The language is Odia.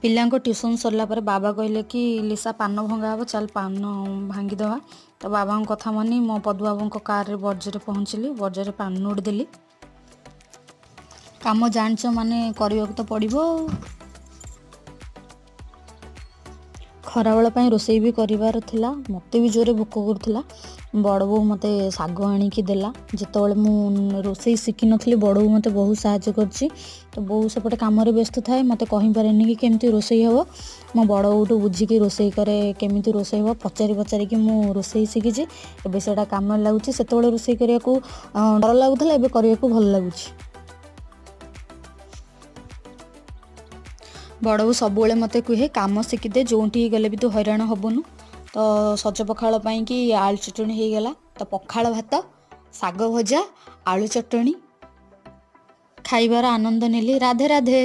ପିଲାଙ୍କ ଟ୍ୟୁସନ୍ ସରିଲା ପରେ ବାବା କହିଲେ କି ଲିସା, ପାନ ଭଙ୍ଗା ହେବ, ଚାଲ ପାନ ଭାଙ୍ଗିଦେବା। ତ ବାବାଙ୍କ କଥା ମାନି ମୋ ପଦୁବାବୁଙ୍କ କାରରେ ବର୍ଜରେ ପହଞ୍ଚିଲି। ବର୍ଜରେ ପାନ ଦେଲି। କାମ ଜାଣିଛ ମାନେ କରିବାକୁ ତ ପଡ଼ିବ ଆଉ। ଖରାବେଳ ପାଇଁ ରୋଷେଇ ବି କରିବାର ଥିଲା। ମୋତେ ବି ଜୋରେ ଭୋକ କରୁଥିଲା। ବଡ଼ ବୋଉ ମୋତେ ଶାଗ ଆଣିକି ଦେଲା। ଯେତେବେଳେ ମୁଁ ରୋଷେଇ ଶିଖିନଥିଲି, ବଡ଼ ବୋଉ ମୋତେ ବହୁତ ସାହାଯ୍ୟ କରିଛି। ତ ବୋଉ ସେପଟେ କାମରେ ବ୍ୟସ୍ତ ଥାଏ, ମୋତେ କହିପାରେନି କି କେମିତି ରୋଷେଇ ହେବ। ମୋ ବଡ଼ ବୋଉଠୁ ବୁଝିକି ରୋଷେଇ କରେ। କେମିତି ରୋଷେଇ ହେବ ପଚାରି ପଚାରିକି ମୁଁ ରୋଷେଇ ଶିଖିଛି। ଏବେ ସେଇଟା କାମରେ ଲାଗୁଛି। ସେତେବେଳେ ରୋଷେଇ କରିବାକୁ ଡର ଲାଗୁଥିଲା, ଏବେ କରିବାକୁ ଭଲ ଲାଗୁଛି। ବଡ଼ ବୋଉ ସବୁବେଳେ ମୋତେ କୁହେ, କାମ ଶିଖିଦେ, ଯେଉଁଠିକି ଗଲେ ବି ତୁ ହଇରାଣ ହେବୁନୁ। ତ ସଜ ପଖାଳ ପାଇଁକି ଆଳୁ ଚଟଣି ହେଇଗଲା। ତ ପଖାଳ ଭାତ, ଶାଗ ଭଜା, ଆଳୁ ଚଟଣି ଖାଇବାର ଆନନ୍ଦ ନେଲି। ରାଧେ ରାଧେ।